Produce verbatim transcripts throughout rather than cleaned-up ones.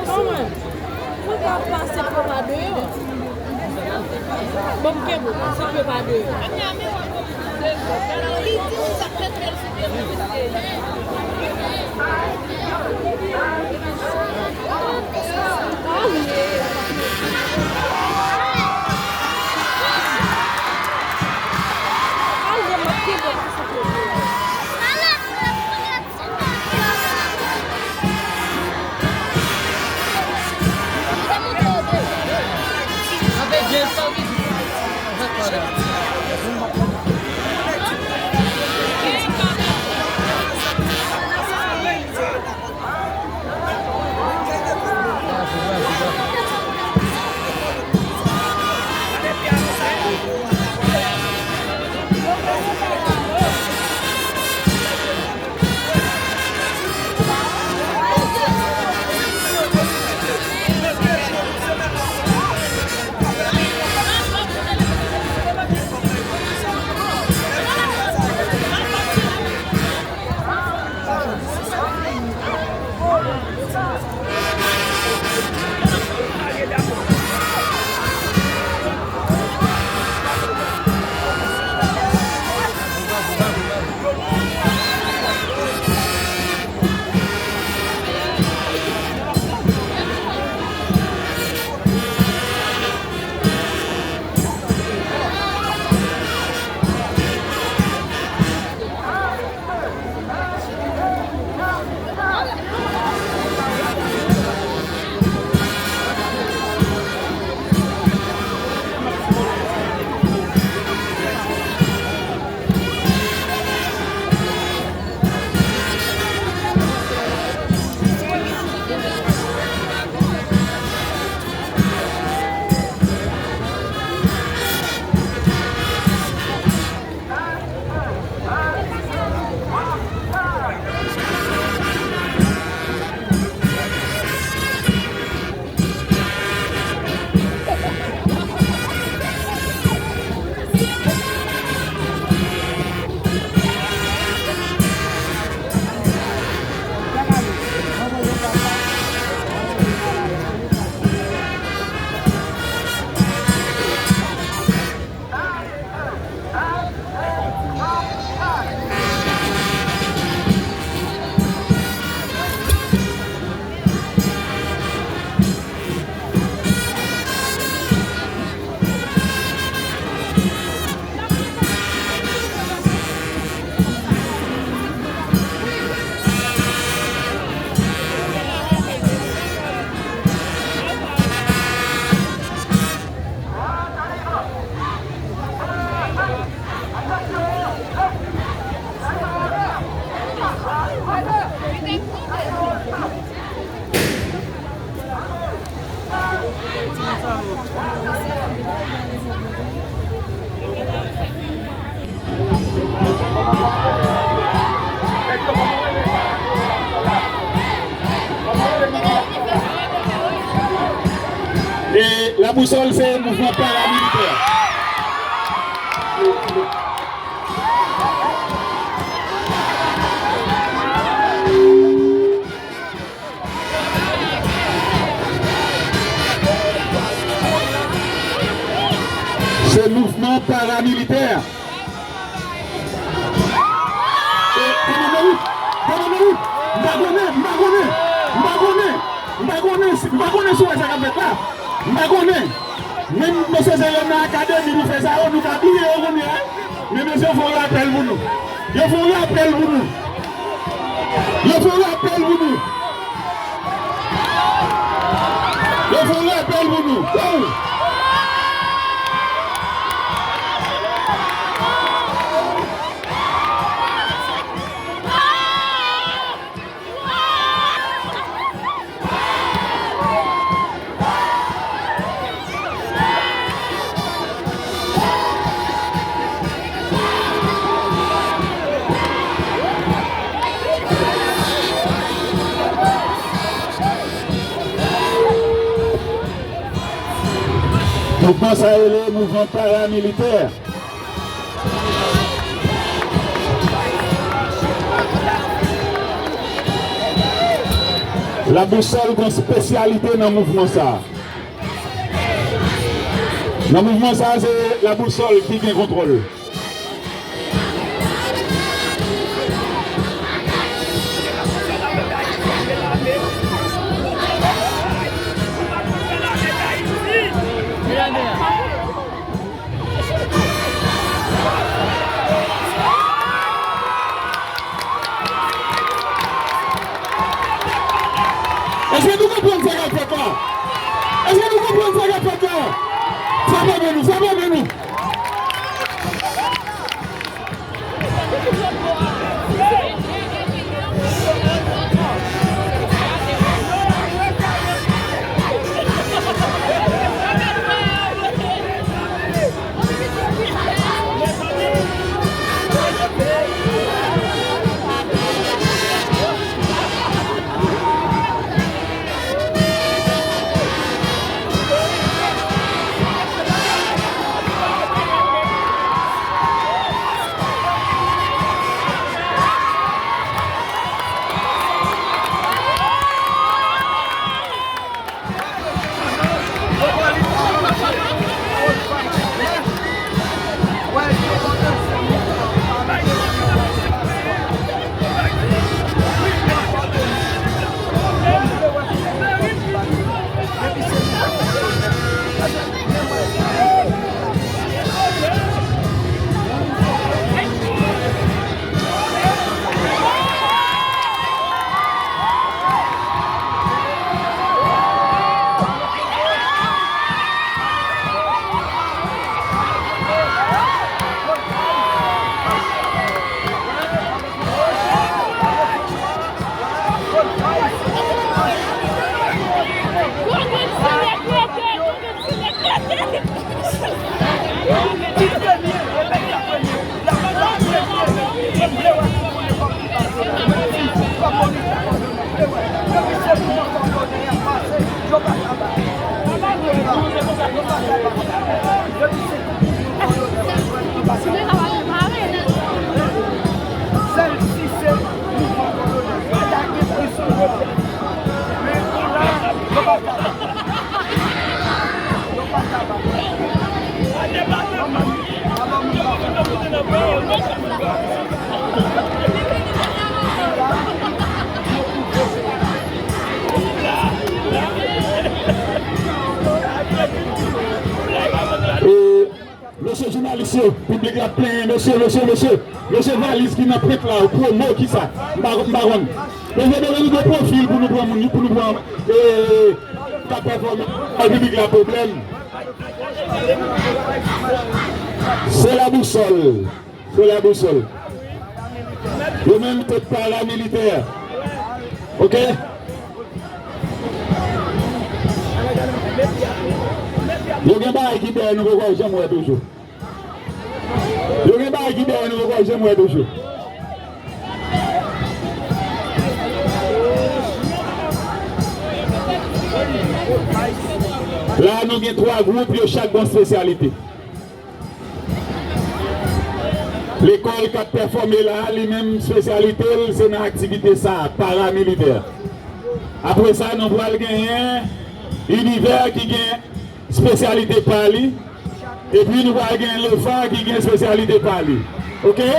Kòman? Mwen ka pase pou pa deyò. Bon, m kenbe w, pase pou pa deyò. E Labousòl se mouvman paramilitè. Se mouvman paramilitè. E, tande nan wout, tande nan wout. M pa konnen, m pa konnen, m pa konnen, m pa konnen si, m pa konnen si w wè sa k ap fèt la. M pa konnen. Menm mesye Zerèm nan akademi, nou fè sa yo, nou ka bliye yo kounye a. Men mesye yo fè yon rapèl pou nou. Yo fè yon rapèl pou nou. Yo fè yon rapèl pou nou. Yo fè yon rapèl pou nou. Wow! Mouvman sa rele mouvman paramilitè. Laboussole gen yon espesyalite nan mouvman sa a. Nan mouvman sa a, se Laboussole ki gen kontwòl. Èske nou konprann sa k ap fèt la? Èske nou konprann sa k ap fèt la? Sa pa byen nou, sa pa byen nou. E, mesye jounalis yo, piblik la plenyen, mesye, mesye, mesye, mesye valiz ki nan pwent la, pwomo, kisa? M pa, m pa konn. Mesye, nou gen pwofil pou nou pran moun, pou nou pran, e, k ap pèfòme, bay piblik la pwoblèm. Se Laboussole. Se Laboussole. Yo menm se paramilitè. Oke? Yo gen bagay ki dèyè nou poko janm wè toujou. Yo gen bagay ki dèyè nou poko janm wè toujou. La, nou gen twa gwoup, yo chak gen yon espesyalite. Lekòl k ap pèfòme la a, li menm, espesyalite l, se nan aktivite sa a, paramilitè. Apre sa, nou pral genyen Inivè ki gen espesyalite pa li, epi nou pral genyen Lefa ki gen espesyalite pa li. Oke?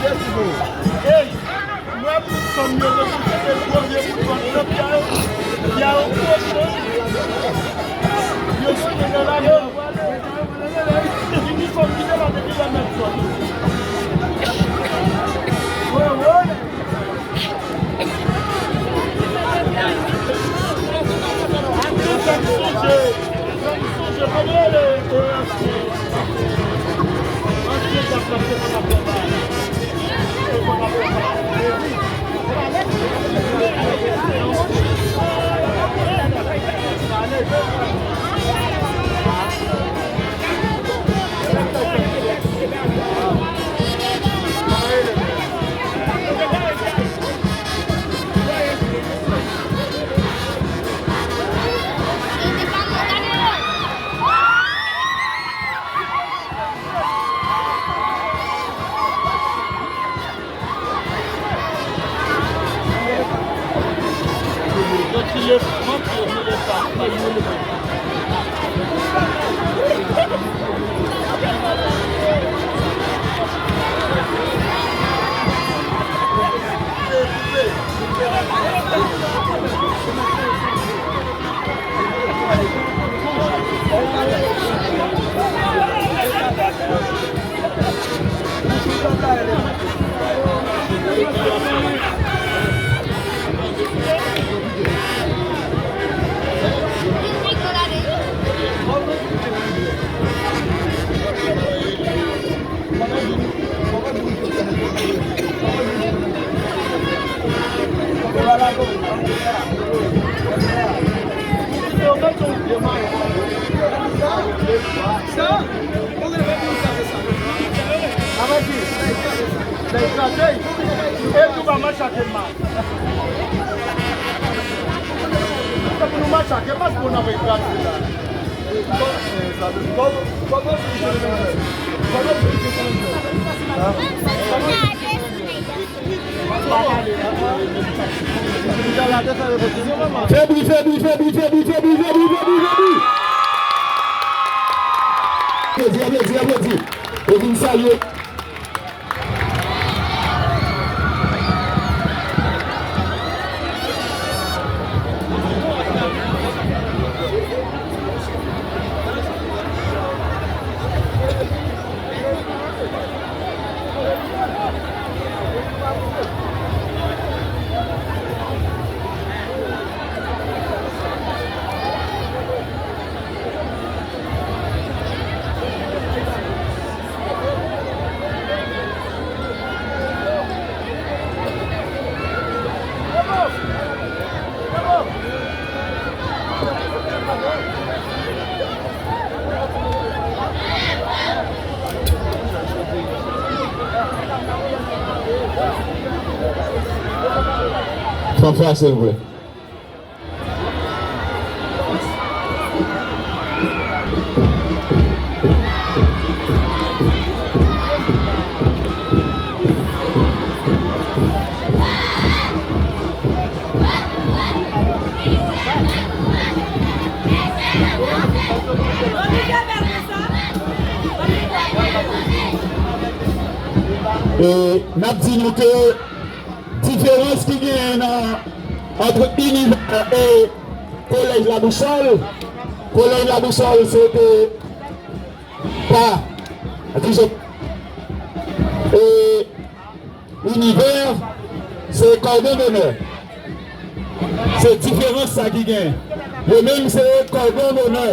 Ey, mwen tout fanm yo repouse se gwo vye bout vant nan pye yo. Pye yo kwoche. Yo site nan lari yo pwale. Inifòm ki te la depi lè mèt sòti. Woy, woy. E tou pa machake mal. Sa pou nou machake, pas pou n ap ekraze la. Fè bri, fè bri, fè bri, fè bri, fè bri, fè bri, fè bri, fè bri. Aplodi, aplodi, aplodi. E vin salye. Fanfare, silvouplè. E n ap di nou ke diferans ki genyen nan, ant Inivè e Kolèj Laboussole, Kolèj Laboussole se te pa, kijan, e Inivè se kòdon donè. Se diferans sa ki gen. Yo menm se kòdon donè.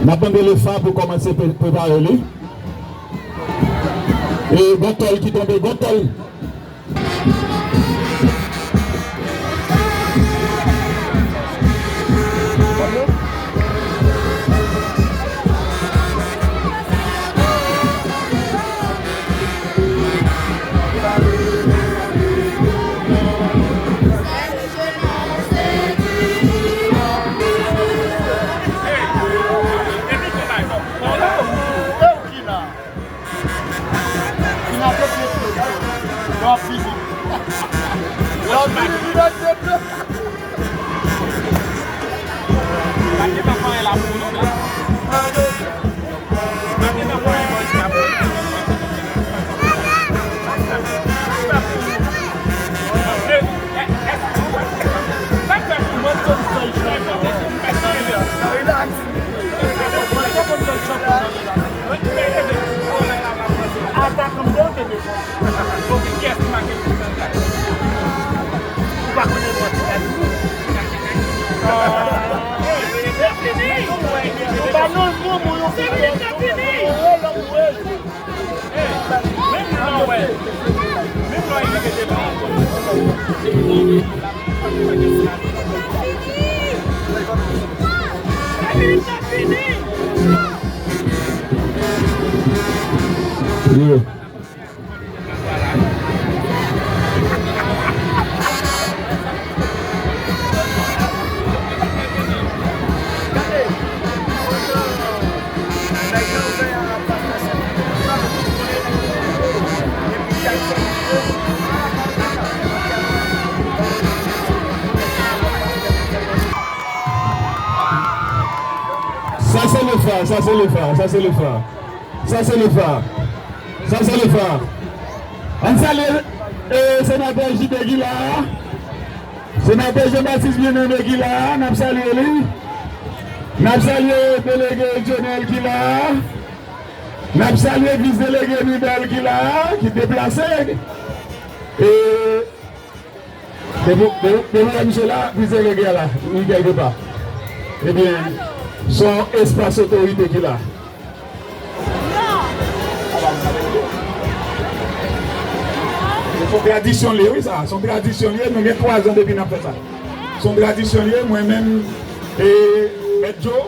N ap mande Lefa pou kòmanse pre-, prepare li. E gon tòl ki tonbe, gon tòl. Yeah. Sa se Lefa, sa se Lefa, sa se Lefa. Sa se Lefa. Sa se Lefa. Ann salye, e, senatè J P ki la a. Senatè Jean Baptiste Bien-Aimé ki la a, n ap salye li. N ap salye delege Dionel ki la a. N ap salye vis delege Nibel ki la a, ki deplase. E Depi, depi, depi lè misye la, plizyè nèg la, li kèlkepa. Ebyen, se yon espas otorite ki la. Se yon tradisyon li ye, wi, sa. Se yon tradisyon li ye, nou gen twa zan depi n ap fè sa. Se yon tradisyon li ye, mwen menm, e, Mèt Djo,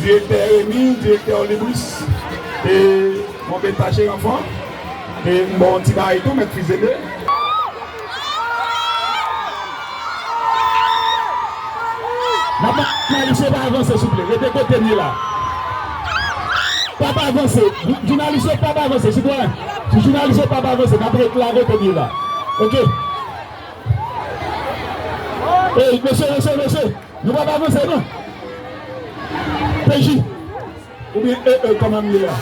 direktè Remi, direktè Olibris, e, mwen menm Tache Ranfan, e, m ba w yon ti bagay tou, Mèt Fizeme. N ap mande jounalis yo pa avanse, souple. Rete kote n ye la. Pa, pa avanse. Jounalis yo pa, pa avanse, sitwayen. Si jounalis yo pa, pa avanse, n ap ret la kote n ye la. Oke. Ey, mesye, mesye, mesye. Nou pa, pa avanse, non. P J. Oubyen E E kòman m ye a?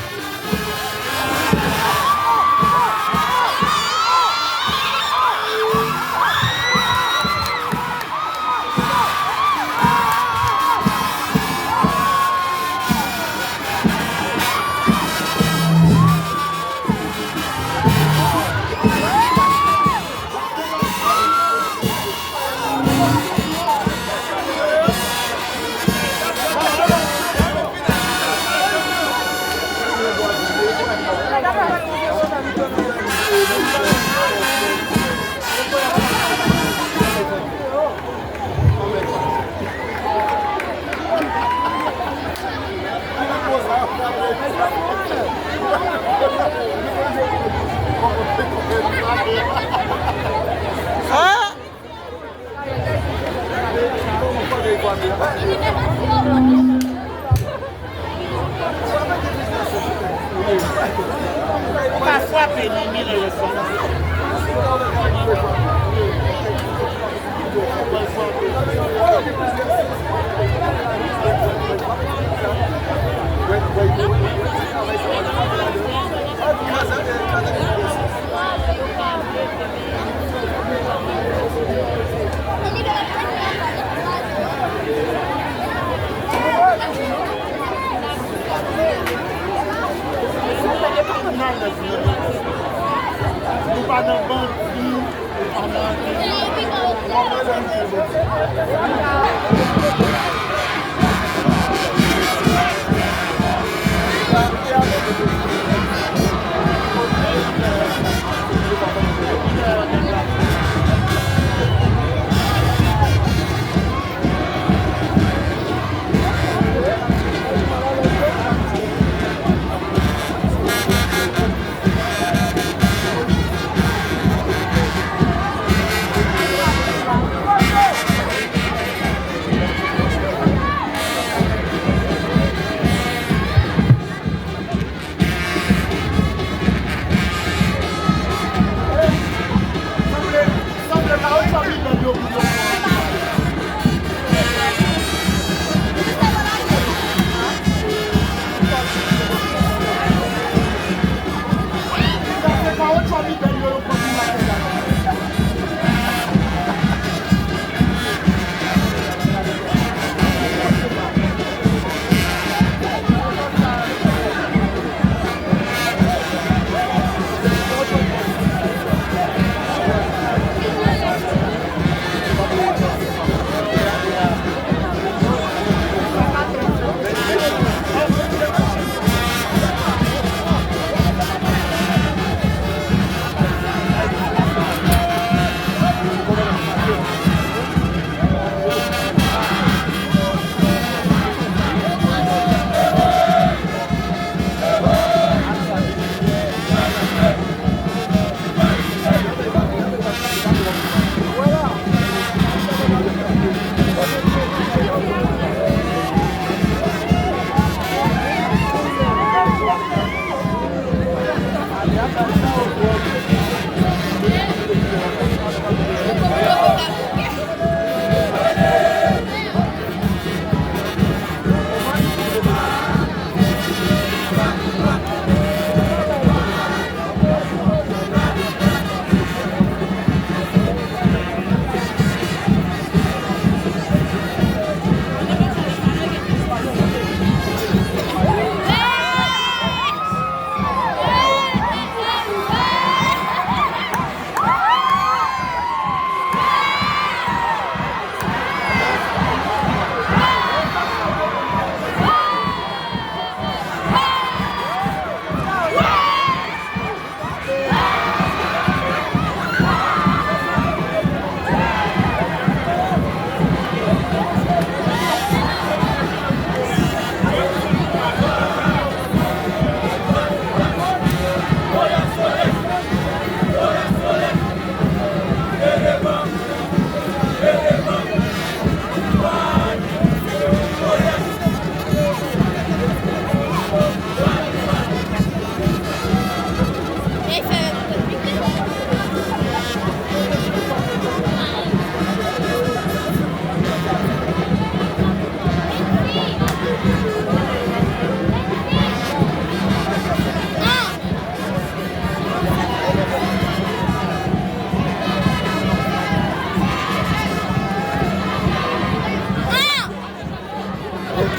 Ou ka frape nan milan yo sèlman. Nou pa nan bandi.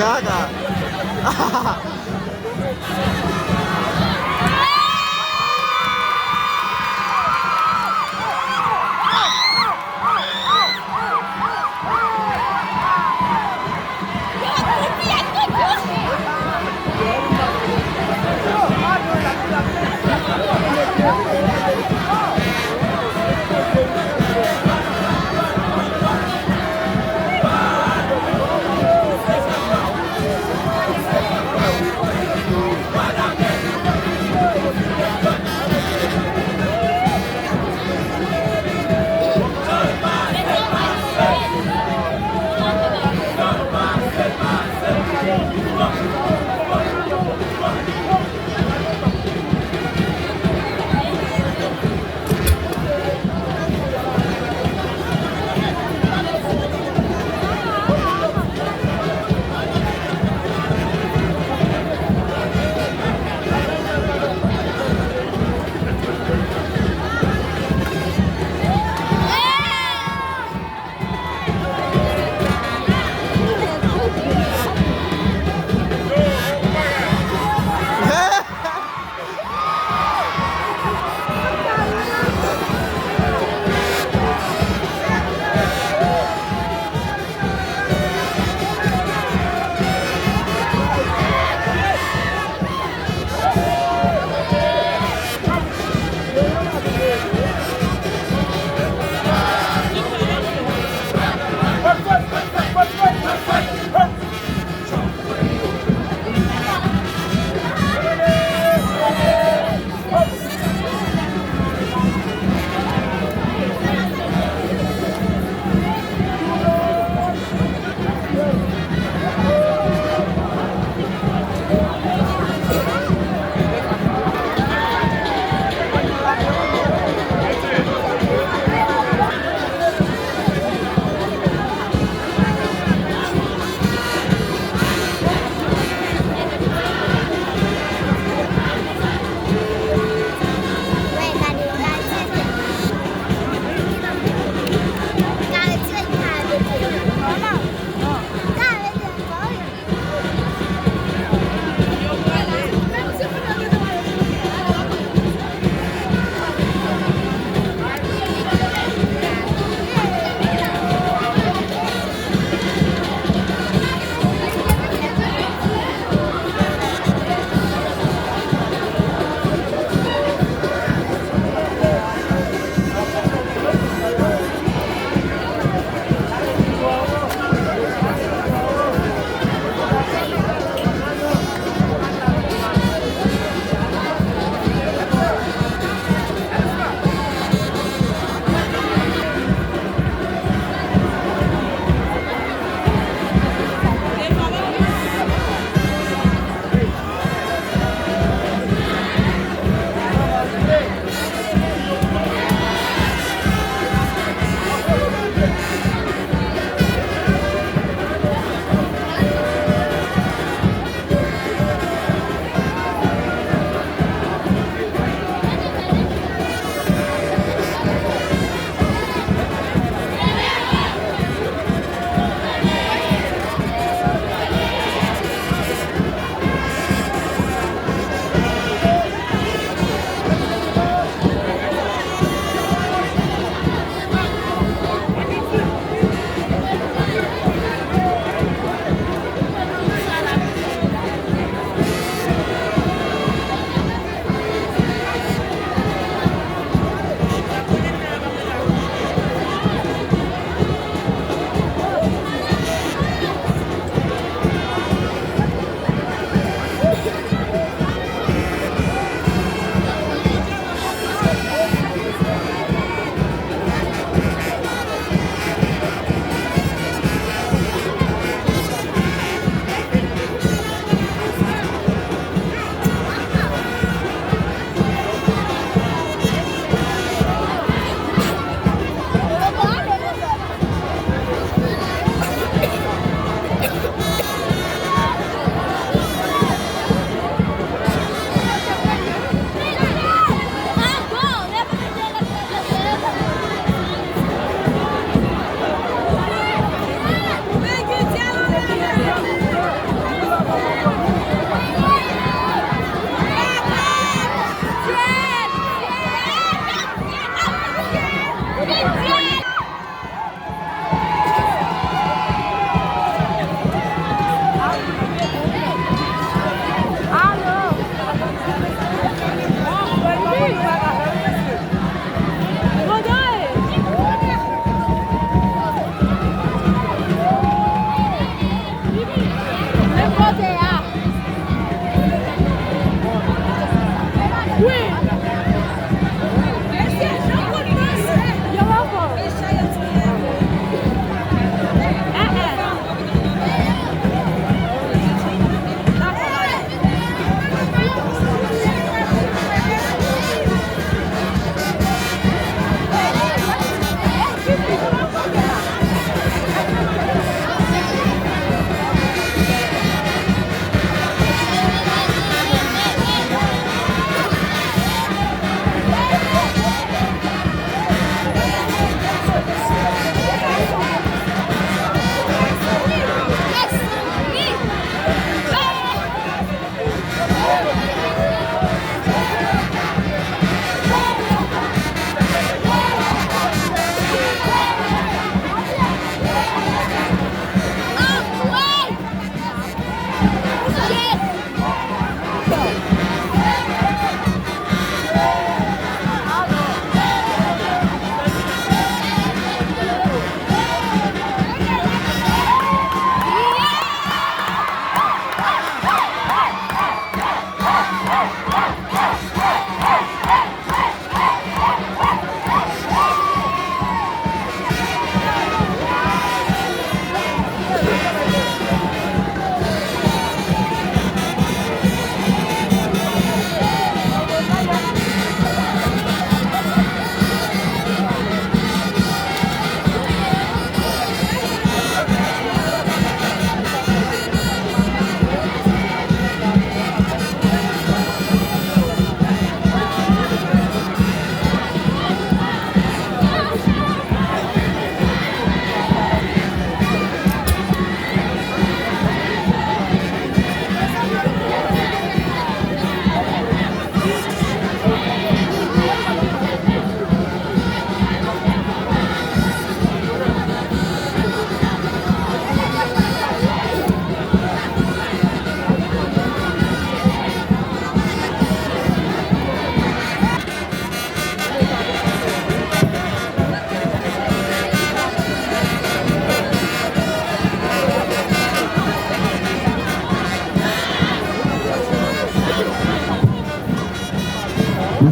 Kaka.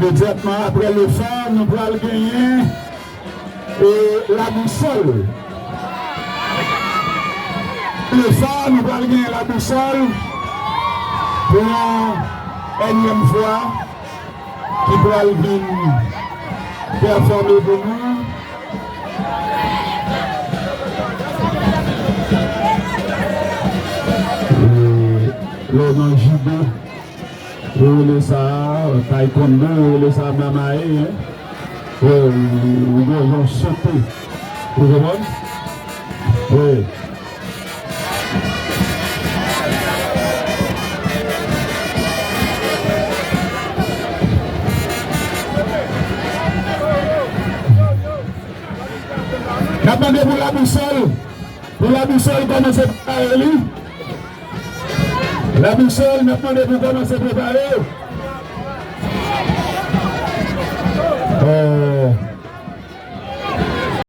Imedyatman apre le fa, nou pral genyen, e, la bousòl. Le fa, nou pral genyen la bousòl pou yon ènyèm fwa ki pral vin pèfòme pou nou. E, lè w nan jido, yo rele sa taekwondo, yo rele sa mamaye, en. Wi, ou gen yon sote. Ou konprann? Wi. N ap mande pou la bousòl. Pou la bousòl kòmanse prepare li. La bousòl, n ap mande pou kòmanse prepare. Oh,